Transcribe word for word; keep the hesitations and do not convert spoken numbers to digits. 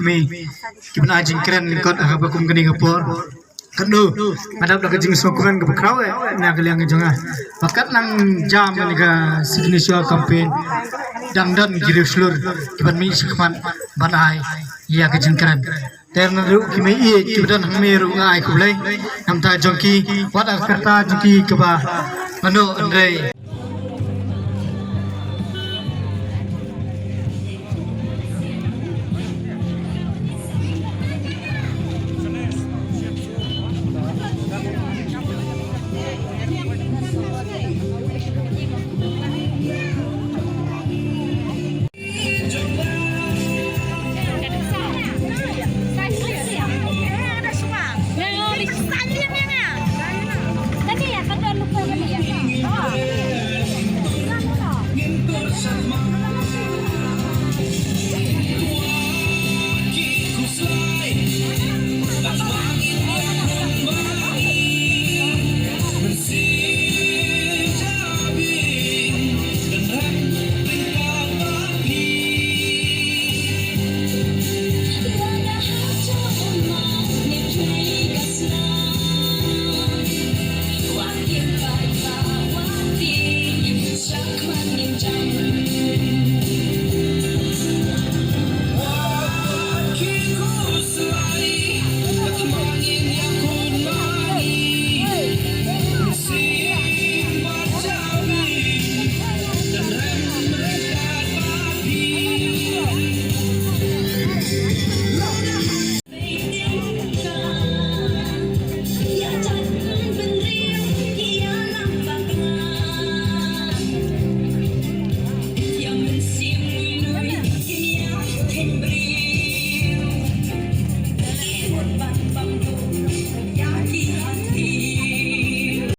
Me ki ban ai jingkren lyngkot ha kaba kum kane ka por. Kado nga dap da ka jingsngewkmen kaba khraw eh na ka liang jong nga. Ba kat nang jam ïa ka signature campaign, dang don ki riewshlur ki ban mih shakhmat ban ai ïa ka jingkren. Te naduh ki mei ïeit kiba don hangne ruh nga ai khublei. Namta jong ki, wat ïa ka rta jong ki kaba mano hynrei